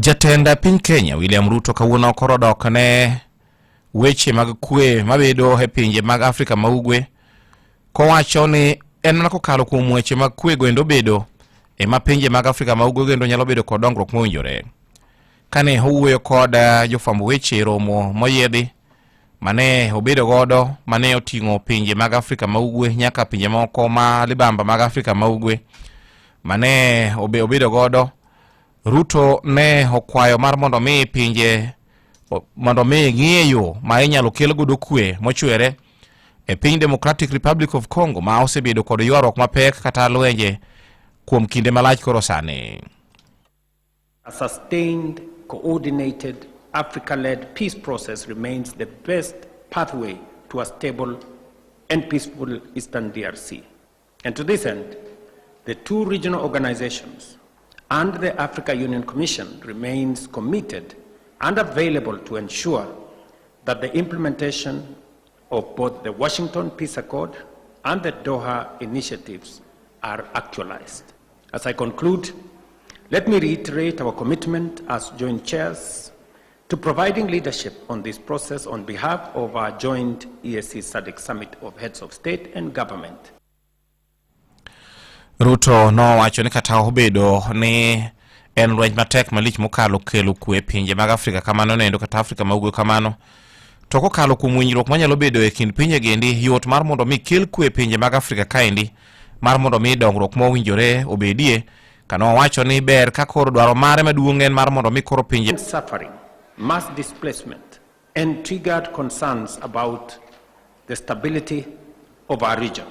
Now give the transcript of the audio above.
Jatend piny Kenya William Ruto kawuono koro odok ne weche mag kwe mabedo e pinje mag Afrika ma Ugwe kowacho ni en mana kokalo kuom weche mag kwe goendo bedo ema pinje mag Afrika ma Ugwe goendo nyalo bedo kod dongruok mowinjore. Kane owuoyo kod jofwamb weche e romo moyiedhi mane obedo godo mane oting'o pinje mag Afrika ma Ugwe nyaka pinje moko ma libamba mag Afrika ma Ugwe mane obedo godo, Ruto ne okwayo mar mondo mi pinje mondo mi ng'iye yo ma inyalo kel godo kwe mochwere e piny Democratic Republic of Congo ma osebedo kod ywaruok mapek kata lwenje kuom kinde malach koro sani. A sustained, coordinated, Africa-led peace process remains the best pathway to a stable and peaceful Eastern DRC. And to this end, the two regional organizations and the Africa Union Commission remains committed and available to ensure that the implementation of both the Washington Peace Accord and the Doha initiatives are actualized. As I conclude, let me reiterate our commitment as joint chairs to providing leadership on this process on behalf of our joint EAC SADC Summit of Heads of State and Government. Ruto nowacho ni kata obedo ni en lweny matek malich mokalo kelo kwe e pinje mag Afrika kamano nendo kata Afrika ma ugwe kamano, to kokalo kuom winjruok manyalo bedo e kind pinje gendi, yot mar mondo mi kel kwe e pinje mag Afrika kaendi mar mondo mi dongruok mowinjore obedie. Kano owacho ni ber ka koro dwaro mare maduong' en mar mondo mi koro pinje Suffering, mass displacement, and triggered concerns about the stability of our region.